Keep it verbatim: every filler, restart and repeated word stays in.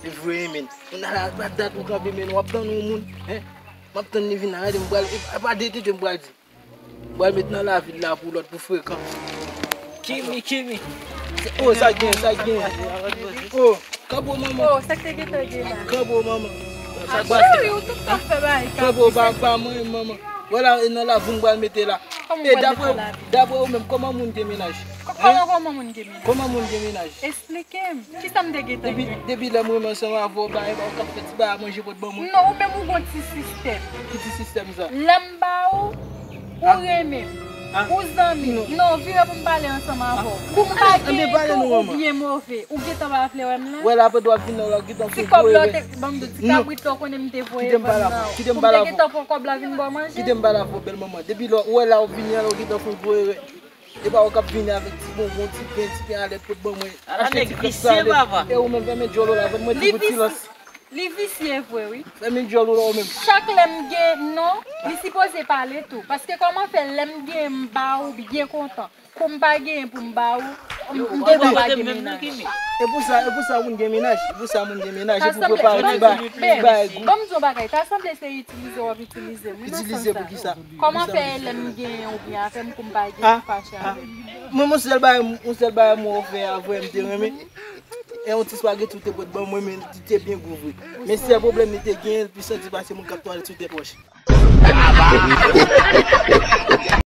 Li vre, men. Moun ala, pa dat ou kanpe, men w ap tann yon moun, en. M ap tann li vin la, gade, m pral, e pa de tete m pral di. M pral met nan lavil la pou lòt, pou frekan. Kimi, Kimi. Oh, sa gen, sa gen. Oh, kanpe w, manman. Oh, sa k te gentan gen la. Kanpe w, manman. Ah, cheri, ou tout tan fè bagay. Kanpe w, pa, pa manyen m, manman. Vwala, e nan lavil m pral mete la. E daprè, daprè ou menm, kòman moun gen mennaj? Kòman, kòman moun gen mennaj? Kòman moun gen mennaj? Esplike m. Kisa m te gentan gen? Depi, depi lè m renmen ansanm avè w, bagay pa w k ap fè ti bagay a manje pot ban mwen. Non, ou menm ou gon ti sistèm. Ki ti sistèm sa? Lè m ba ou, ou renmen m. Ou zanmi m. Non, vire pou m pale ansanm avè w. Pou m pa gen tou ou byen move. Ou gentan pa vle wè m la? Wè la, apre w ap vin nan, w ap gentan fè gwo erè. Ti kòb la w te ban m, ti kabrit la w konnen m te voye vann nan. Pou m te gentan pran kòb la vin ba w manje? Kite m pale avè w, bèl manman. Depi lè w wè la w vini an, w gentan fè gwo erè. E pa ou k ap vini avèk ti bonbon, ti pen, ti pen alèt pou t ban mwen. Achte ti krèp sa alèt. E ou menm fèmen djòl ou la, vann mwen ti bout silans. Li visye vre, wi. Fèmen djòl ou la ou menm. Chak lè m gen non, li sipoze pale tou. Paske kòman fè lè m gen m ba ou byen kontan. Kou m pa genyen pou m ba ou, m, m gentan pa gen mennaj. E pou sa, e pou sa moun gen mennaj. E pou sa moun gen mennaj. E pou prepare ti ba, ti bagay gou. Ban m di yon bagay, ta sanble se itilize w ap itilize m. Itilize pou kisa? Kòman fè lè m genyen oubyen afè m kou m pa genyen, ou fache avè m? Mwen, yon sèl bagay, yon sèl bagay mwen ofè a, vrè, m te renmen. E yon ti espageti ou te pot ban mwen, men li te byen gou vre. Men sèl pwoblèm li te genyen, li pi santi pase moun k ap twalèt sou tèt wòch.